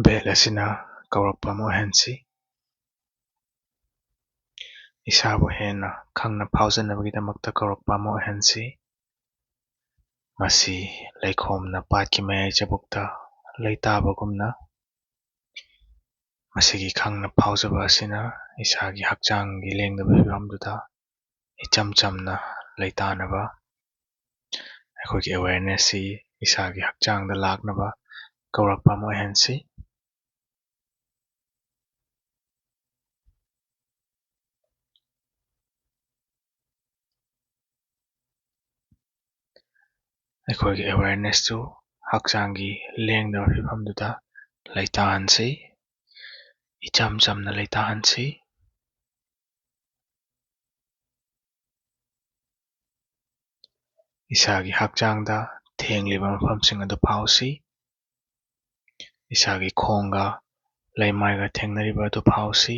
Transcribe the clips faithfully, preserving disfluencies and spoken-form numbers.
ꯕꯦꯜ ꯑꯁꯤꯅ ꯀꯧꯔꯛꯄ ꯑꯃ ꯑꯣꯏꯍꯟꯁꯤ꯫ ꯏꯁꯥꯕꯨ ꯍꯦꯟꯅ ꯈꯪꯅ ꯐꯥꯎꯖꯅꯕꯒꯤꯗꯃꯛꯇ ꯀꯧꯔꯛꯄ ꯑꯃ ꯑꯣꯏꯍꯟꯁꯤ꯫ ꯃꯁꯤ ꯂꯩꯈꯣꯝꯅ ꯄꯥꯠꯀꯤ ꯃꯌꯥꯏ ꯆꯕꯨꯛꯇ ꯂꯩꯇꯥꯕꯒꯨꯝꯅ, ꯃꯁꯤꯒꯤ ꯈꯪꯅ ꯐꯥꯎꯖꯕ ꯑꯁꯤꯅ ꯏꯁꯥꯒꯤ ꯍꯛꯆꯥꯡꯒꯤ ꯂꯦꯡꯗꯕ ꯐꯤꯕꯝꯗꯨꯗ ꯏꯆꯝ ꯆꯝꯅ ꯂꯩꯇꯥꯅꯕ, ꯑꯩꯈꯣꯏꯒꯤ awareness ꯁꯤ ꯏꯁꯥꯒꯤ ꯍꯛꯆꯥꯡꯗ ꯂꯥꯛꯅꯕ ꯀꯧꯔꯛꯄ ꯑꯃ ꯑꯣꯏꯍꯟꯁꯤ꯫ ꯑꯩꯈꯣꯏꯒꯤ awareness ꯇꯨ ꯍꯛꯆꯥꯡꯒꯤ ꯂꯦꯡꯗꯕ ꯐꯤꯕꯝꯗꯨꯗ ꯂꯩꯇꯥꯍꯟꯁꯤ, ꯏꯆꯝ ꯆꯝꯅ ꯂꯩꯇꯥꯍꯟꯁꯤ꯫ ꯏꯁꯥꯒꯤ ꯍꯛꯆꯥꯡꯗ ꯊꯦꯡꯂꯤꯕ ꯃꯐꯝꯁꯤꯡ ꯑꯗꯨ ꯐꯥꯎꯁꯤ꯫ ꯏꯁꯥꯒꯤ ꯈꯣꯡꯒ ꯂꯩꯃꯥꯏꯒ ꯊꯦꯡꯅꯔꯤꯕ ꯑꯗꯨ ꯐꯥꯎꯁꯤ꯫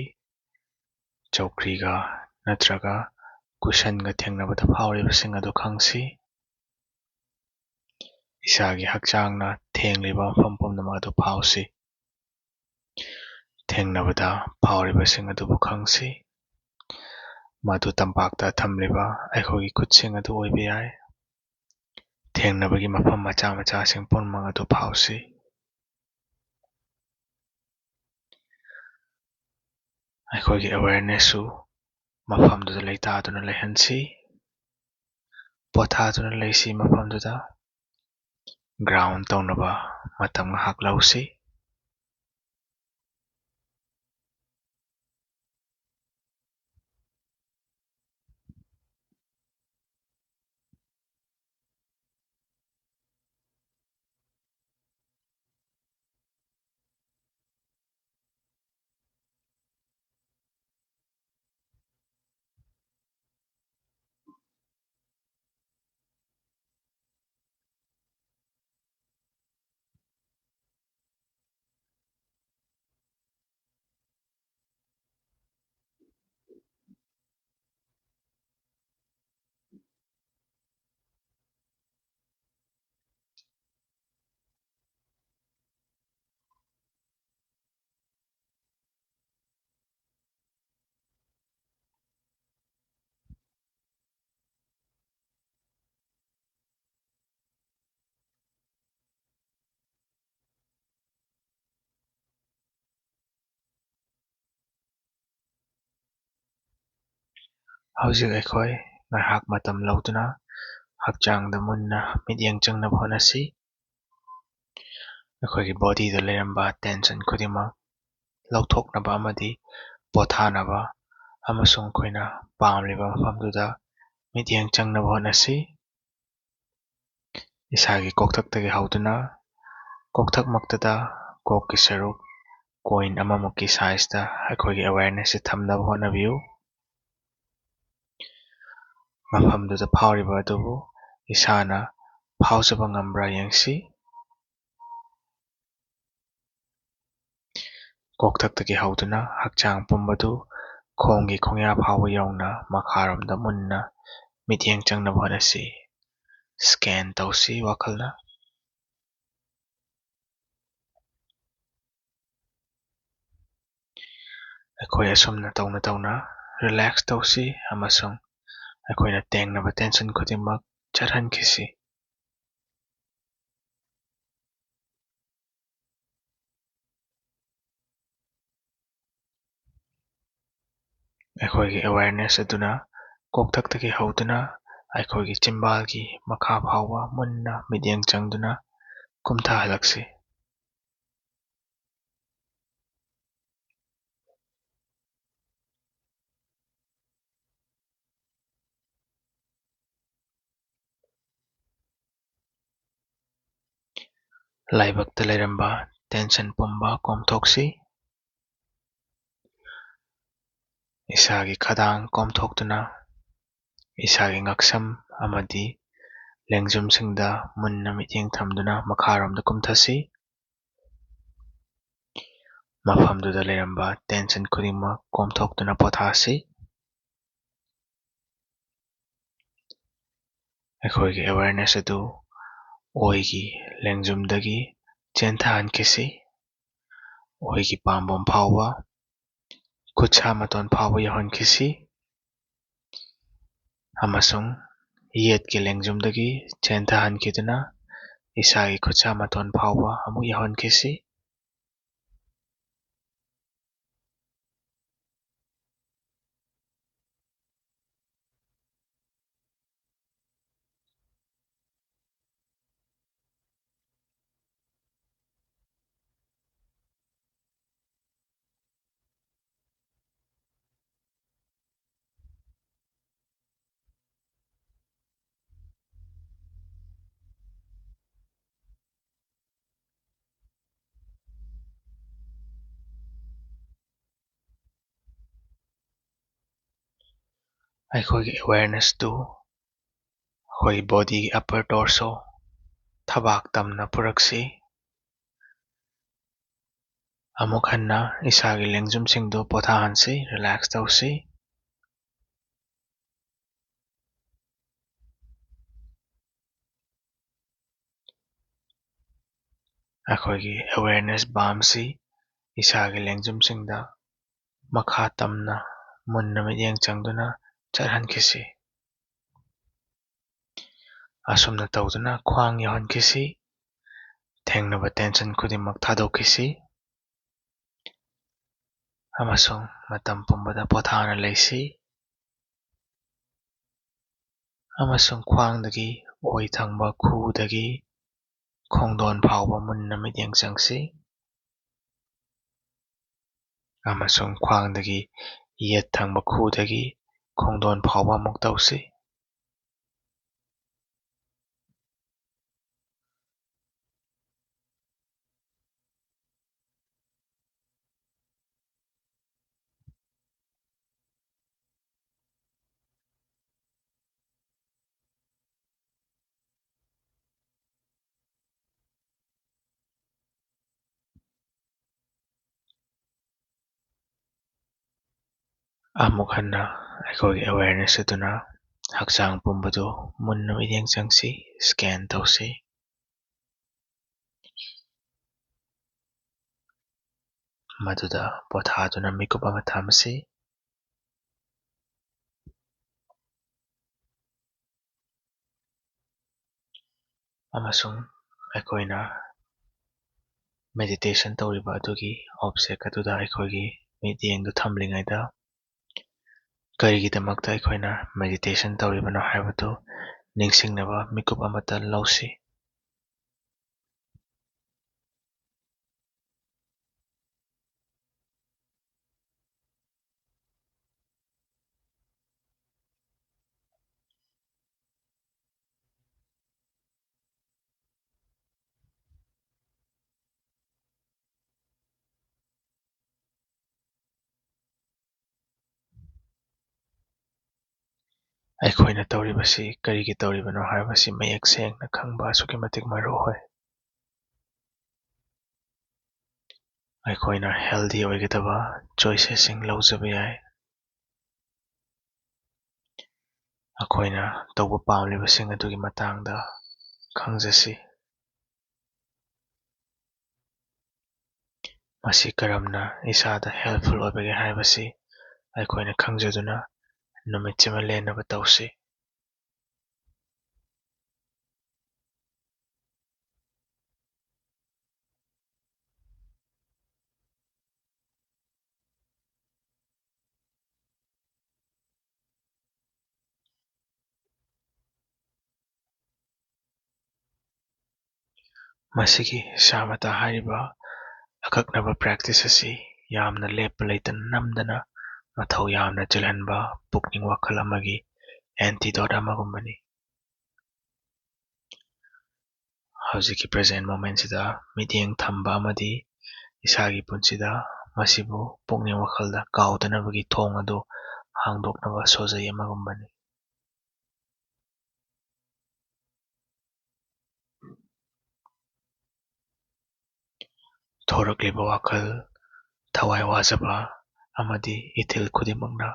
ꯆꯧꯀ꯭ꯔꯤꯒ ꯅꯠꯇ꯭ꯔꯒ ꯀꯨꯁꯟꯒ ꯊꯦꯡꯅꯕꯗ ꯐꯥꯎꯔꯤꯕꯁꯤꯡ ꯑꯗꯨ ꯈꯪꯁꯤ꯫ ꯏꯁꯥꯒꯤ ꯍꯛꯆꯥꯡꯅ ꯊꯦꯡꯂꯤꯕ ꯃꯐꯝ ꯄꯨꯝꯅꯃꯛ ꯑꯗꯨ ꯐꯥꯎꯁꯤ꯫ ꯊꯦꯡꯅꯕꯗ ꯐꯥꯎꯔꯤꯕꯁꯤꯡ ꯑꯗꯨꯕꯨ ꯈꯪꯁꯤ꯫ ꯃꯗꯨ ꯇꯝꯄꯥꯛꯇ ꯊꯝꯂꯤꯕ ꯑꯩꯈꯣꯏꯒꯤ ꯈꯨꯠꯁꯤꯡ ꯑꯗꯨ ꯑꯣꯏꯕ ꯌꯥꯏ꯫ ꯊꯦꯡꯅꯕꯒꯤ ꯃꯐꯝ ꯃꯆꯥ ꯃꯆꯥꯁꯤꯡ ꯄꯨꯝꯅꯃꯛ ꯑꯗꯨ ꯐꯥꯎꯁꯤ꯫ ꯑꯩꯈꯣꯏꯒꯤ awareness ꯁꯨ ꯃꯐꯝꯗꯨꯗ ꯂꯩꯇꯥꯗꯨꯅ ꯂꯩꯍꯟꯁꯤ꯫ ꯄꯣꯊꯥꯗꯨꯅ ꯂꯩꯁꯤ ꯃꯐꯝꯗꯨꯗ꯫ Ground ꯇꯧꯅꯕ ꯃꯇꯝ ꯉꯥꯏꯍꯥꯛ ꯂꯧꯁꯤ꯫ ꯍꯧꯖꯤꯛ ꯑꯩꯈꯣꯏ ꯉꯥꯏꯍꯥꯛ ꯃꯇꯝ ꯂꯧꯗꯨꯅ ꯍꯛꯆꯥꯡꯗ ꯃꯨꯟꯅ ꯃꯤꯠꯌꯦꯡ ꯆꯪꯅꯕ ꯍꯣꯠꯅꯁꯤ꯫ ꯑꯩꯈꯣꯏꯒꯤ bodyꯗ ꯂꯩꯔꯝꯕ tension ꯈꯨꯗꯤꯡꯃꯛ ꯂꯧꯊꯣꯛꯅꯕ ꯑꯃꯗꯤ ꯄꯣꯊꯥꯅꯕ ꯑꯃꯁꯨꯡ ꯑꯩꯈꯣꯏꯅ ꯄꯥꯝꯂꯤꯕ ꯃꯐꯝꯗꯨꯗ ꯃꯤꯠꯌꯦꯡ ꯆꯪꯅꯕ ꯍꯣꯠꯅꯁꯤ꯫ ꯏꯁꯥꯒꯤ ꯀꯣꯛꯊꯛꯇꯒꯤ ꯍꯧꯗꯨꯅ ꯀꯣꯛꯊꯛꯃꯛꯇꯗ ꯀꯣꯛꯀꯤ ꯁꯔꯨꯛ coin ꯑꯃꯃꯨꯛꯀꯤ sizeꯇ ꯑꯩꯈꯣꯏꯒꯤ awarenessꯁꯦ ꯊꯝꯅꯕ ꯍꯣꯠꯅꯕꯤꯌꯨ꯫ ꯃꯐꯝꯗꯨꯗ ꯐꯥꯎꯔꯤꯕ ꯑꯗꯨꯕꯨ ꯏꯁꯥꯅ ꯐꯥꯎꯖꯕ ꯉꯝꯕ꯭ꯔꯥ ꯌꯦꯡꯁꯤ꯫ ꯀꯣꯛꯊꯛꯇꯒꯤ ꯍꯧꯗꯨꯅ ꯍꯛꯆꯥꯡ ꯄꯨꯝꯕꯗꯨ ꯈꯣꯡꯒꯤ ꯈꯣꯡꯌꯥ ꯐꯥꯎꯕ ꯌꯧꯅ ꯃꯈꯥꯔꯣꯝꯗ ꯃꯨꯟꯅ ꯃꯤꯠꯌꯦꯡ ꯆꯪꯅꯕ ꯍꯣꯠꯅꯁꯤ꯫ Scan ꯇꯧꯁꯤ ꯋꯥꯈꯜꯅ꯫ ꯑꯩꯈꯣꯏ ꯑꯁꯨꯝꯅ ꯇꯧꯅ ꯇꯧꯅ relax ꯇꯧꯁꯤ ꯑꯃꯁꯨꯡ ꯑꯩꯈꯣꯏꯅ ꯇꯦꯡꯅꯕ tension ꯈꯨꯗꯤꯡꯃꯛ ꯆꯠꯍꯟꯈꯤꯁꯤ꯫ ꯑꯩꯈꯣꯏꯒꯤ awareness ꯑꯗꯨꯅ ꯀꯣꯛꯊꯛꯇꯒꯤ ꯍꯧꯗꯨꯅ ꯑꯩꯈꯣꯏꯒꯤ ꯆꯤꯝꯕꯥꯜꯒꯤ ꯃꯈꯥ ꯐꯥꯎꯕ ꯃꯨꯟꯅ ꯃꯤꯠꯌꯦꯡ ꯆꯪꯗꯨꯅ ꯀꯨꯝꯊꯍꯜꯂꯛꯁꯤ꯫ ꯂꯥꯏꯕꯛꯇ ꯂꯩꯔꯝꯕ tension ꯄꯨꯝꯕ ꯀꯣꯝꯊꯣꯛꯁꯤ꯫ ꯏꯁꯥꯒꯤ ꯈꯗꯥꯡ ꯀꯣꯝꯊꯣꯛꯇꯨꯅ ꯏꯁꯥꯒꯤ ꯉꯛꯁꯝ ꯑꯃꯗꯤ ꯂꯦꯡꯖꯨꯝꯁꯤꯡꯗ ꯃꯨꯟꯅ ꯃꯤꯠꯌꯦꯡ ꯊꯝꯗꯨꯅ ꯃꯈꯥꯔꯣꯝꯗ ꯀꯨꯝꯊꯁꯤ꯫ ꯃꯐꯝꯗꯨꯗ ꯂꯩꯔꯝꯕ tension ꯈꯨꯗꯤꯡꯃꯛ ꯀꯣꯝꯊꯣꯛꯇꯨꯅ ꯄꯣꯊꯥꯁꯤ꯫ ꯑꯩꯈꯣꯏꯒꯤ awareness ꯑꯗꯨ ꯑꯣꯏꯒꯤ ꯂꯦꯡꯖꯨꯝꯗꯒꯤ ꯆꯦꯟꯊꯍꯟꯈꯤꯁꯤ꯫ ꯑꯣꯏꯒꯤ ꯄꯥꯝꯕꯣꯝ ꯐꯥꯎꯕ, ꯈꯨꯠꯁꯥ ꯃꯇꯣꯟ ꯐꯥꯎꯕ ꯌꯧꯍꯟꯈꯤꯁꯤ꯫ ꯑꯃꯁꯨꯡ ꯌꯦꯠꯀꯤ ꯂꯦꯡꯖꯨꯝꯗꯒꯤ ꯆꯦꯟꯊꯍꯟꯈꯤꯗꯨꯅ ꯏꯁꯥꯒꯤ ꯈꯨꯠꯁꯥ ꯃꯇꯣꯟ ꯐꯥꯎꯕ ꯑꯃꯨꯛ ꯌꯧꯍꯟꯈꯤꯁꯤ꯫ ꯑꯩꯈꯣꯏꯒꯤ awareness ꯇꯨ ꯑꯩꯈꯣꯏꯒꯤ body ꯒꯤ upper torso, ꯊꯕꯥꯛ ꯇꯝꯅ ꯄꯨꯔꯛꯁꯤ꯫ ꯑꯃꯨꯛ ꯍꯟꯅ ꯏꯁꯥꯒꯤ ꯂꯦꯡꯖꯨꯝꯁꯤꯡꯗꯨ ꯄꯣꯊꯥꯍꯟꯁꯤ, relax ꯇꯧꯁꯤ꯫ ꯑꯩꯈꯣꯏꯒꯤ awareness ꯕꯥꯝꯁꯤ ꯏꯁꯥꯒꯤ ꯂꯦꯡꯖꯨꯝꯁꯤꯡꯗ ꯃꯈꯥ ꯇꯝꯅ ꯃꯨꯟꯅ ꯃꯤꯠꯌꯦꯡ ꯆꯪꯗꯨꯅ ꯆꯠꯍꯟꯈꯤꯁꯤ꯫ ꯑꯁꯨꯝꯅ ꯇꯧꯗꯨꯅ ꯈ꯭ꯋꯥꯡ ꯌꯥꯎꯍꯟꯈꯤꯁꯤ꯫ ꯊꯦꯡꯅꯕ tension ꯈꯨꯗꯤꯡꯃꯛ ꯊꯥꯗꯣꯛꯈꯤꯁꯤ꯫ ꯑꯃꯁꯨꯡ ꯃꯇꯝ ꯄꯨꯝꯕꯗ ꯄꯣꯊꯥꯅ ꯂꯩꯁꯤ꯫ ꯑꯃꯁꯨꯡ ꯈ꯭ꯋꯥꯡꯗꯒꯤ ꯑꯣꯏ ꯊꯪꯕ ꯈꯨꯗꯒꯤ ꯈꯣꯡꯗꯣꯟ ꯐꯥꯎꯕ ꯃꯨꯟꯅ ꯃꯤꯠꯌꯦꯡ ꯆꯪꯁꯤ꯫ ꯑꯃꯁꯨꯡ ꯈ꯭ꯋꯥꯡꯗꯒꯤ ꯌꯦꯠ ꯊꯪꯕ ꯈꯨꯗꯒꯤ ꯈꯣꯡꯗꯣꯟ ꯐꯥꯎꯕ ꯑꯃꯨꯛ ꯇꯧꯁꯤ꯫ ꯑꯃꯨꯛ ꯍꯟꯅ ꯑꯩꯈꯣꯏꯒꯤ awareness ꯑꯗꯨꯅ ꯍꯛꯆꯥꯡ ꯄꯨꯝꯕꯗꯨ ꯃꯨꯟꯅ ꯃꯤꯠꯌꯦꯡ ꯆꯪꯁꯤ, scan ꯇꯧꯁꯤ꯫ ꯃꯗꯨꯗ ꯄꯣꯊꯥꯗꯨꯅ ꯃꯤꯀꯨꯞ ꯑꯃ ꯊꯝꯁꯤ꯫ ꯑꯃꯁꯨꯡ ꯑꯩꯈꯣꯏꯅ meditation ꯇꯧꯔꯤꯕ ꯑꯗꯨꯒꯤ object ꯑꯗꯨꯗ ꯑꯩꯈꯣꯏꯒꯤ ꯃꯤꯠꯌꯦꯡꯗꯨ ꯊꯝꯂꯤꯉꯩꯗ, ꯀꯔꯤꯒꯤꯗꯃꯛꯇ ꯑꯩꯈꯣꯏꯅ meditation ꯇꯧꯔꯤꯕꯅꯣ ꯍꯥꯏꯕꯗꯨ ꯅꯤꯡꯁꯤꯡꯅꯕ ꯃꯤꯀꯨꯞ ꯑꯃꯠꯇ ꯂꯧꯁꯤ꯫ ꯑꯩꯈꯣꯏꯅ ꯇꯧꯔꯤꯕꯁꯤ ꯀꯔꯤꯒꯤ ꯇꯧꯔꯤꯕꯅꯣ ꯍꯥꯏꯕꯁꯤ ꯃꯌꯦꯛ ꯁꯦꯡꯅ ꯈꯪꯕ ꯑꯁꯨꯛꯀꯤ ꯃꯇꯤꯛ ꯃꯔꯨ ꯑꯣꯏ꯫ ꯑꯩꯈꯣꯏꯅ healthy ꯑꯣꯏꯒꯗꯕ choicesꯁꯤꯡ ꯂꯧꯖꯕ ꯌꯥꯏ꯫ ꯑꯩꯈꯣꯏꯅ ꯇꯧꯕ ꯄꯥꯝꯂꯤꯕꯁꯤꯡ ꯑꯗꯨꯒꯤ ꯃꯇꯥꯡꯗ ꯈꯪꯖꯁꯤ꯫ ꯃꯁꯤ ꯀꯔꯝꯅ ꯏꯁꯥꯗ helpful ꯑꯣꯏꯕꯒꯦ ꯍꯥꯏꯕꯁꯤ ꯑꯩꯈꯣꯏꯅ ꯈꯪꯖꯗꯨꯅ ꯅꯨꯃꯤꯠꯁꯤꯃ ꯂꯦꯟꯅꯕ ꯇꯧꯁꯤ꯫ ꯃꯁꯤꯒꯤ ꯁꯥꯃꯇꯥ ꯍꯥꯏꯔꯤꯕ ꯑꯀꯛꯅꯕ practice ꯑꯁꯤ ꯌꯥꯝꯅ ꯂꯦꯞꯄ ꯂꯩꯇꯅ ꯅꯝꯗꯅ ꯃꯊꯧ ꯌꯥꯝꯅ ꯆꯤꯜꯍꯟꯕ ꯄꯨꯛꯅꯤꯡ ꯋꯥꯈꯜ ꯑꯃꯒꯤ antidote ꯑꯃꯒꯨꯝꯕꯅꯤ꯫ ꯍꯧꯖꯤꯛꯀꯤ present momentꯁꯤꯗ ꯃꯤꯠꯌꯦꯡ ꯊꯝꯕ ꯑꯃꯗꯤ ꯏꯁꯥꯒꯤ ꯄꯨꯟꯁꯤꯗ ꯃꯁꯤꯕꯨ ꯄꯨꯛꯅꯤꯡ ꯋꯥꯈꯜꯗ ꯀꯥꯎꯗꯅꯕꯒꯤ ꯊꯣꯡ ꯑꯗꯨ ꯍꯥꯡꯗꯣꯛꯅꯕ ꯁꯣꯖꯩ ꯑꯃꯒꯨꯝꯕꯅꯤ꯫ ꯊꯣꯔꯛꯂꯤꯕ ꯋꯥꯈꯜ, ꯊꯋꯥꯏ ꯋꯥꯖꯕ ꯑꯃꯗꯤ ꯏꯊꯤꯜ ꯈꯨꯗꯤꯡꯃꯛꯅ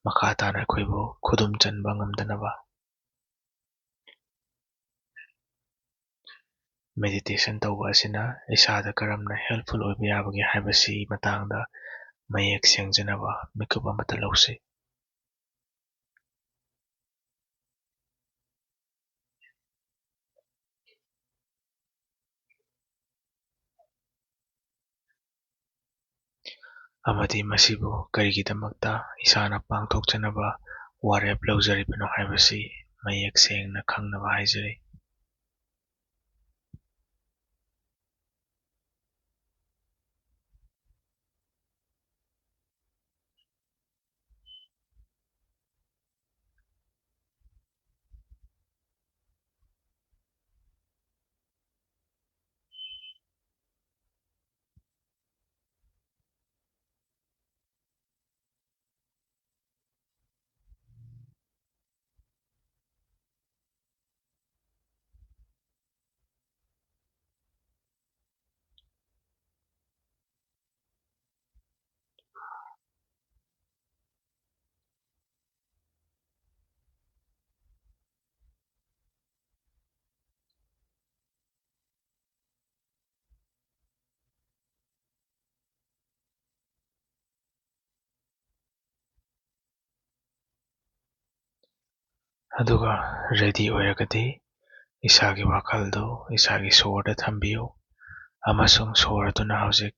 ꯃꯈꯥ ꯇꯥꯅ ꯑꯩꯈꯣꯏꯕꯨ ꯈꯨꯗꯨꯝ ꯆꯟꯕ ꯉꯝꯗꯅꯕ꯫ Meditation ꯇꯧꯕ ꯑꯁꯤꯅ ꯏꯁꯥꯗ ꯀꯔꯝꯅ helpful ꯑꯣꯏꯕ ꯌꯥꯕꯒꯦ ꯍꯥꯏꯕꯁꯤ ꯃꯇꯥꯡꯗ ꯃꯌꯦꯛ ꯁꯦꯡꯖꯅꯕ ꯃꯤꯀꯨꯞ ꯑꯃꯠꯇ ꯂꯧꯁꯤ꯫ ꯑꯃꯗꯤ ꯃꯁꯤꯕꯨ ꯀꯔꯤꯒꯤꯗꯃꯛꯇ ꯏꯁꯥꯅ ꯄꯥꯡꯊꯣꯛꯆꯅꯕ ꯋꯥꯔꯦꯞ ꯂꯧꯖꯔꯤꯕꯅꯣ ꯍꯥꯏꯕꯁꯤ ꯃꯌꯦꯛ ꯁꯦꯡꯅ ꯈꯪꯅꯕ ꯍꯥꯏꯖꯔꯤ꯫ ꯑꯗꯨꯒ ready ꯑꯣꯏꯔꯒꯗꯤ ꯏꯁꯥꯒꯤ ꯋꯥꯈꯜꯗꯨ ꯏꯁꯥꯒꯤ ꯁꯣꯔꯗ ꯊꯝꯕꯤꯌꯨ, ꯑꯃꯁꯨꯡ ꯁꯣꯔ ꯑꯗꯨꯅ ꯍꯧꯖꯤꯛ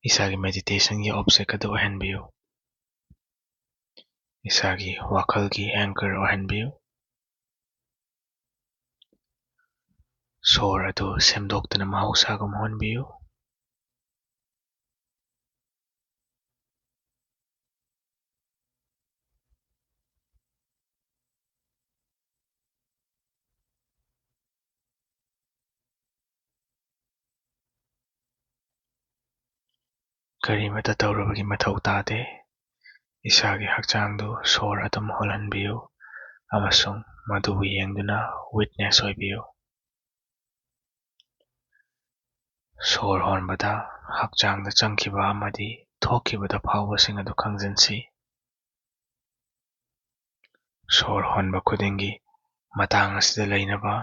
ꯏꯁꯥꯒꯤ meditationꯒꯤ object ꯑꯗꯨ ꯑꯣꯏꯍꯟꯕꯤꯌꯨ꯫ ꯏꯁꯥꯒꯤ ꯋꯥꯈꯜꯒꯤ anchor ꯑꯣꯏꯍꯟꯕꯤꯌꯨ꯫ ꯁꯣꯔ ꯑꯗꯨ ꯁꯦꯝꯗꯣꯛꯇꯨꯅ ꯃꯍꯧꯁꯥꯒꯨꯝ ꯍꯣꯟꯕꯤꯌꯨ꯫ ꯀꯔꯤꯃꯠꯇ ꯇꯧꯔꯨꯕꯒꯤ ꯃꯊꯧ ꯇꯥꯗꯦ꯫ ꯏꯁꯥꯒꯤ ꯍꯛꯆꯥꯡꯗꯨ ꯁꯣꯔ ꯑꯗꯨꯝ ꯍꯣꯜꯍꯟꯕꯤꯌꯨ ꯑꯃꯁꯨꯡ ꯃꯗꯨꯕꯨ ꯌꯦꯡꯗꯨꯅ witness ꯑꯣꯏꯕꯤꯌꯨ꯫ ꯁꯣꯔ ꯍꯣꯟꯕꯗ ꯍꯛꯆꯥꯡꯗ ꯆꯪꯈꯤꯕ ꯑꯃꯗꯤ ꯊꯣꯛꯈꯤꯕꯗ ꯐꯥꯎꯕꯁꯤꯡ ꯑꯗꯨ ꯈꯪꯖꯤꯟꯁꯤ꯫ ꯁꯣꯔ ꯍꯣꯟꯕ ꯈꯨꯗꯤꯡꯒꯤ ꯃꯇꯥꯡ ꯑꯁꯤꯗ ꯂꯩꯅꯕ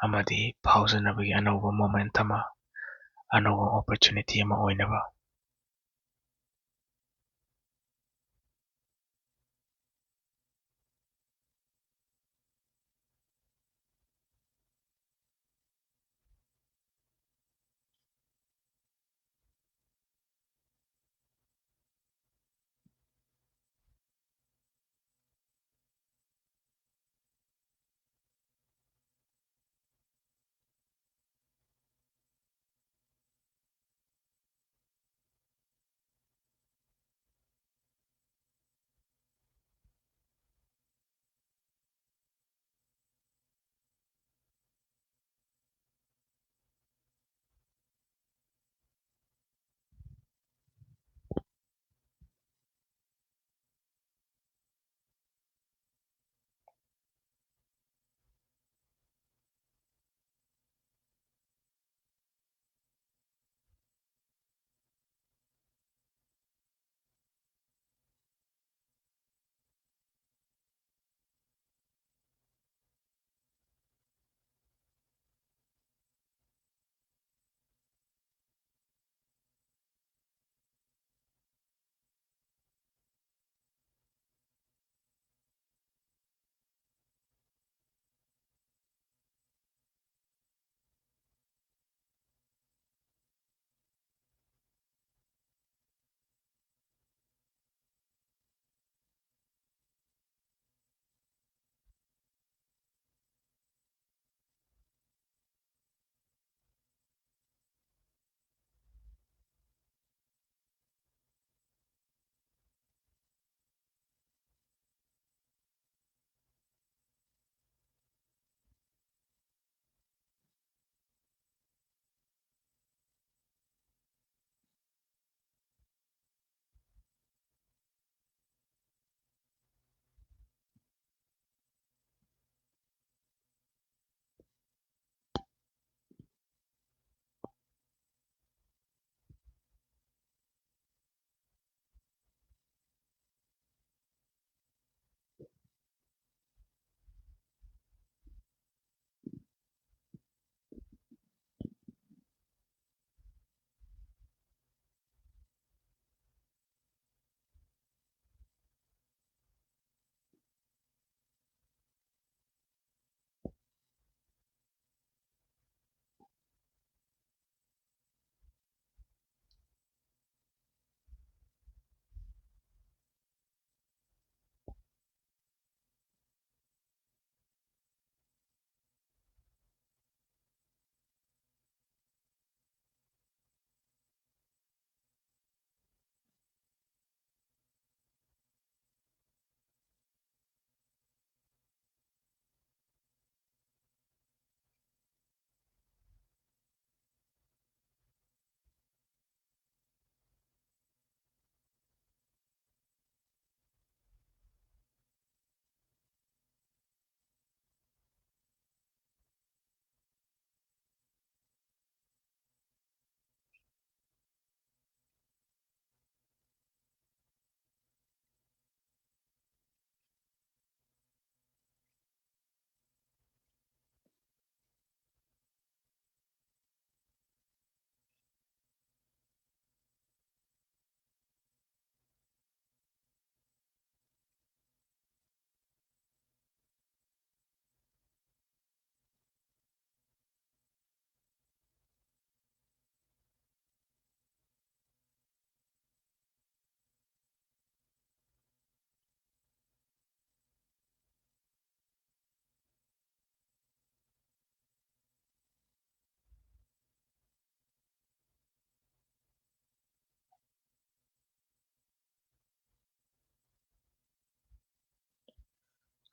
ꯑꯃꯗꯤ ꯐꯥꯎꯖꯅꯕꯒꯤ ꯑꯅꯧꯕ moment ꯑꯃ, ꯑꯅꯧꯕ opportunity ꯑꯃ ꯑꯣꯏꯅꯕ꯫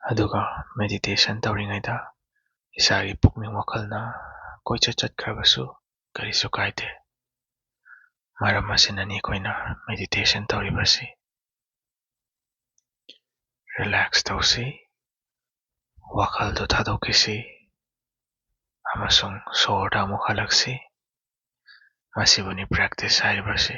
ꯑꯗꯨꯒ meditation ꯇꯧꯔꯤꯉꯩꯗ ꯏꯁꯥꯒꯤ ꯄꯨꯛꯅꯤꯡ ꯋꯥꯈꯜꯅ ꯀꯣꯏꯆꯠ ꯆꯠꯈ꯭ꯔꯕꯁꯨ ꯀꯔꯤꯁꯨ ꯀꯥꯏꯗꯦ꯫ ꯃꯔꯝ ꯑꯁꯤꯅꯅꯤ ꯑꯩꯈꯣꯏꯅ meditation ꯇꯧꯔꯤꯕꯁꯤ꯫ Relax ꯇꯧꯁꯤ, ꯋꯥꯈꯜꯗꯨ ꯊꯥꯗꯣꯛꯈꯤꯁꯤ, ꯑꯃꯁꯨꯡ ꯁꯣꯔꯗ ꯑꯃꯨꯛ ꯍꯜꯂꯛꯁꯤ꯫ ꯃꯁꯤꯕꯨꯅꯤ practice ꯍꯥꯏꯔꯤꯕꯁꯤ꯫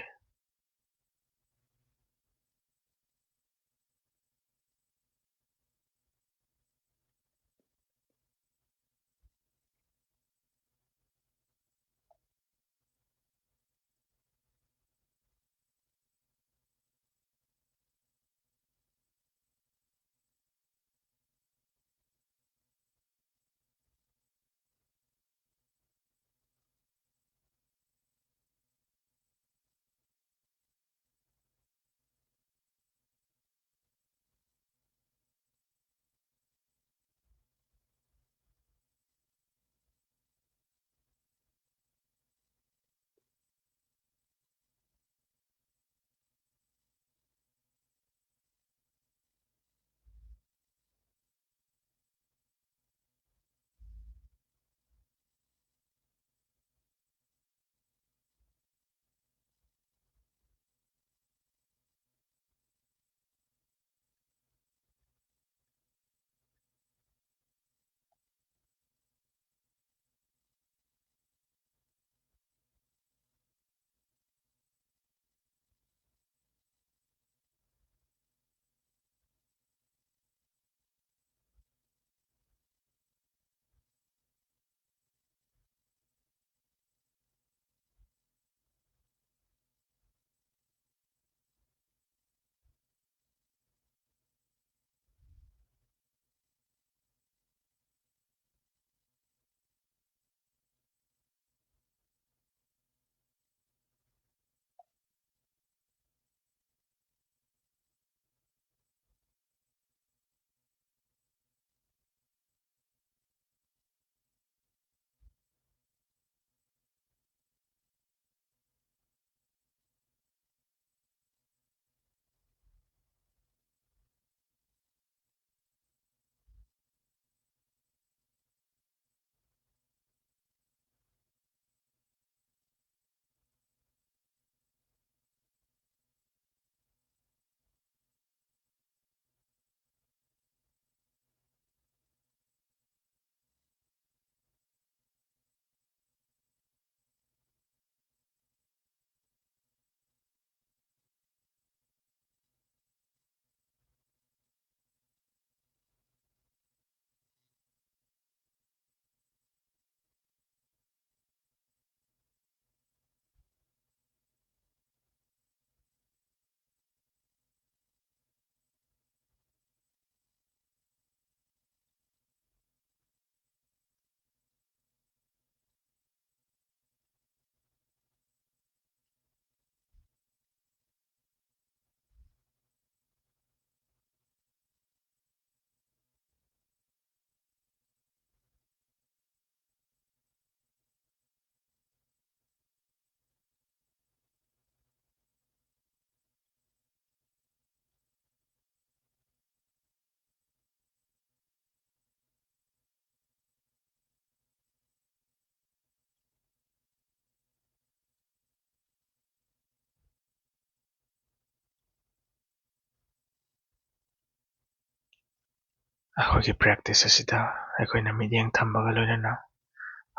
ꯑꯩꯈꯣꯏꯒꯤ practice ꯑꯁꯤꯗ ꯑꯩꯈꯣꯏꯅ ꯃꯤꯠꯌꯦꯡ ꯊꯝꯕꯒ ꯂꯣꯏꯅꯅ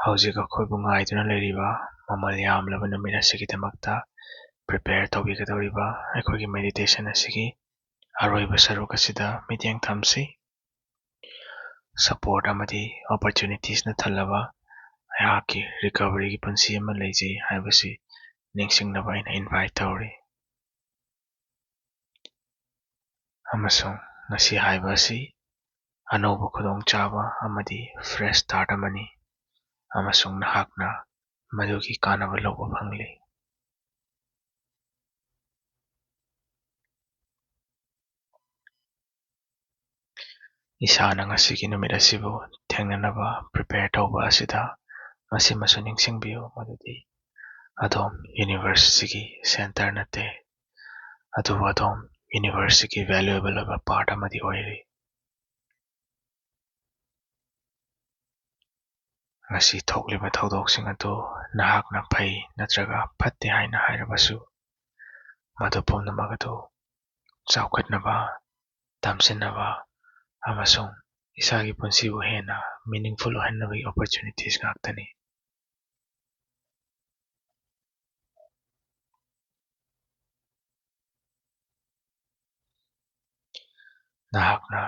ꯍꯧꯖꯤꯛ ꯑꯩꯈꯣꯏꯕꯨ ꯉꯥꯏꯗꯨꯅ ꯂꯩꯔꯤꯕ ꯃꯃꯜ ꯌꯥꯝꯂꯕ ꯅꯨꯃꯤꯠ ꯑꯁꯤꯒꯤꯗꯃꯛꯇ prepare ꯇꯧꯕꯤꯒꯗꯧꯔꯤꯕ ꯑꯩꯈꯣꯏꯒꯤ meditation ꯑꯁꯤꯒꯤ ꯑꯔꯣꯏꯕ ꯁꯔꯨꯛ ꯑꯁꯤꯗ ꯃꯤꯠꯌꯦꯡ ꯊꯝꯁꯤ꯫ Support ꯑꯃꯗꯤ opportunitiesꯅ ꯊꯜꯂꯕ ꯑꯩꯍꯥꯛꯀꯤ recoveryꯒꯤ ꯄꯨꯟꯁꯤ ꯑꯃ ꯂꯩꯖꯩ ꯍꯥꯏꯕꯁꯤ ꯅꯤꯡꯁꯤꯡꯅꯕ ꯑꯩꯅ invite ꯇꯧꯔꯤ꯫ ꯑꯃꯁꯨꯡ ꯉꯁꯤ ꯍꯥꯏꯕ ꯑꯁꯤ ꯑꯅꯧꯕ ꯈꯨꯗꯣꯡꯆꯥꯕ ꯑꯃꯗꯤ fresh start ꯑꯃꯅꯤ, ꯑꯃꯁꯨꯡ ꯅꯍꯥꯛꯅ ꯃꯗꯨꯒꯤ ꯀꯥꯟꯅꯕ ꯂꯧꯕ ꯐꯪꯂꯤ꯫ ꯏꯁꯥꯅ ꯉꯁꯤꯒꯤ ꯅꯨꯃꯤꯠ ꯑꯁꯤꯕꯨ ꯊꯦꯡꯅꯅꯕ prepare ꯇꯧꯕ ꯑꯁꯤꯗ ꯃꯁꯤꯃꯁꯨ ꯅꯤꯡꯁꯤꯡꯕꯤꯌꯨ ꯃꯗꯨꯗꯤ ꯑꯗꯣꯝ universeꯁꯤꯒꯤ centre ꯅꯠꯇꯦ, ꯑꯗꯨꯕꯨ ꯑꯗꯣꯝ universeꯁꯤꯒꯤ valuable ꯑꯣꯏꯕ part ꯑꯃꯗꯤ ꯑꯣꯏꯔꯤ꯫ ꯉꯁꯤ ꯊꯣꯛꯂꯤꯕ ꯊꯧꯗꯣꯛꯁꯤꯡ ꯑꯗꯨ ꯅꯍꯥꯛꯅ ꯐꯩ ꯅꯠꯇ꯭ꯔꯒ ꯐꯠꯇꯦ ꯍꯥꯏꯅ ꯍꯥꯏꯔꯕꯁꯨ, ꯃꯗꯨ ꯄꯨꯝꯅꯃꯛ ꯑꯗꯨ ꯆꯥꯎꯈꯠꯅꯕ, ꯇꯝꯁꯤꯟꯅꯕ ꯑꯃꯁꯨꯡ ꯏꯁꯥꯒꯤ ꯄꯨꯟꯁꯤꯕꯨ ꯍꯦꯟꯅ meaningful ꯑꯣꯏꯍꯟꯅꯕꯒꯤ opportunities ꯉꯥꯛꯇꯅꯤ꯫ ꯅꯍꯥꯛꯅ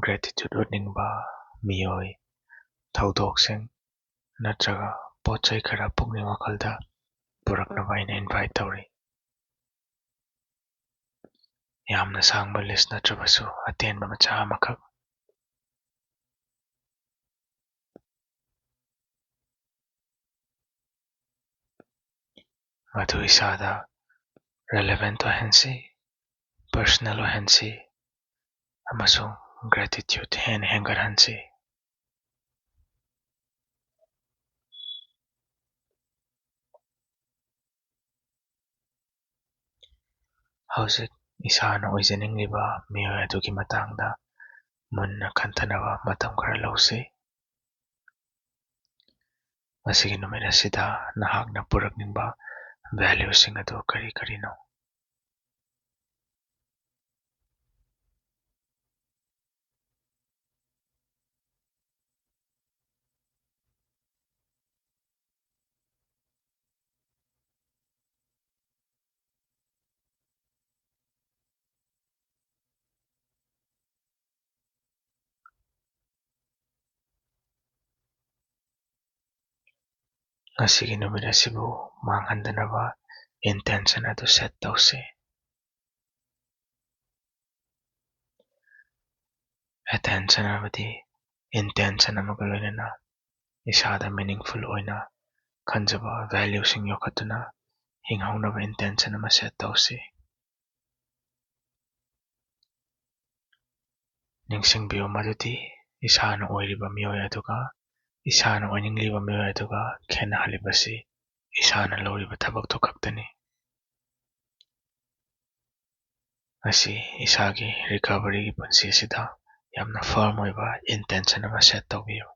gratitude ꯎꯠꯅꯤꯡꯕ ꯃꯤꯑꯣꯏ, ꯊꯧꯗꯣꯛꯁꯤꯡ ꯅꯠꯇ꯭ꯔꯒ ꯄꯣꯠ ꯆꯩ ꯈꯔ ꯄꯨꯛꯅꯤꯡ ꯋꯥꯈꯜꯗ ꯄꯨꯔꯛꯅꯕ ꯑꯩꯅ invite ꯇꯧꯔꯤ꯫ ꯌꯥꯝꯅ ꯁꯥꯡꯕ list ꯅꯠꯇ꯭ꯔꯕꯁꯨ ꯑꯇꯦꯟꯕ ꯃꯆꯥ ꯑꯃꯈꯛ꯫ ꯃꯗꯨ ꯏꯁꯥꯗ relevant ꯑꯣꯏꯍꯟꯁꯤ, personal ꯑꯣꯏꯍꯟꯁꯤ, ꯑꯃꯁꯨꯡ gratitude ꯍꯦꯟꯅ ꯍꯦꯟꯒꯠꯍꯟꯁꯤ꯫ ꯍꯧꯖꯤꯛ ꯏꯁꯥꯅ ꯑꯣꯏꯖꯅꯤꯡꯂꯤꯕ ꯃꯤꯑꯣꯏ ꯑꯗꯨꯒꯤ ꯃꯇꯥꯡꯗ ꯃꯨꯟꯅ ꯈꯟꯊꯅꯕ ꯃꯇꯝ ꯈꯔ ꯂꯧꯁꯤ꯫ ꯉꯁꯤꯒꯤ ꯅꯨꯃꯤꯠ ꯑꯁꯤꯗ ꯅꯍꯥꯛꯅ ꯄꯨꯔꯛꯅꯤꯡꯕ valueꯁꯤꯡ ꯑꯗꯨ ꯀꯔꯤ ꯀꯔꯤꯅꯣ? ꯉꯁꯤꯒꯤ ꯅꯨꯃꯤꯠ ꯑꯁꯤꯕꯨ ꯃꯥꯡꯍꯟꯗꯅꯕ intention ꯑꯗꯨ set ꯇꯧꯁꯤ꯫ Attention ꯍꯥꯏꯕꯗꯤ intention ꯑꯃꯒ ꯂꯣꯏꯅꯅ ꯏꯁꯥꯗ meaningful ꯑꯣꯏꯅ ꯈꯟꯖꯕ valueꯁꯤꯡ ꯌꯣꯛꯈꯠꯇꯨꯅ ꯍꯤꯡꯍꯧꯅꯕ intention ꯑꯃ set ꯇꯧꯁꯤ꯫ ꯅꯤꯡꯁꯤꯡꯕꯤꯌꯨ ꯃꯗꯨꯗꯤ ꯏꯁꯥꯅ ꯑꯣꯏꯔꯤꯕ ꯃꯤꯑꯣꯏ ꯑꯗꯨꯒ ꯏꯁꯥꯅ ꯑꯣꯏꯅꯤꯡꯂꯤꯕ ꯃꯤꯑꯣꯏ ꯑꯗꯨꯒ ꯈꯦꯠꯅꯍꯜꯂꯤꯕꯁꯤ ꯏꯁꯥꯅ ꯂꯧꯔꯤꯕ ꯊꯕꯛꯇꯨ ꯈꯛꯇꯅꯤ꯫ ꯉꯁꯤ ꯏꯁꯥꯒꯤ recoveryꯒꯤ ꯄꯨꯟꯁꯤ ꯑꯁꯤꯗ ꯌꯥꯝꯅ firm ꯑꯣꯏꯕ intention ꯑꯃ set ꯇꯧꯕꯤꯌꯨ꯫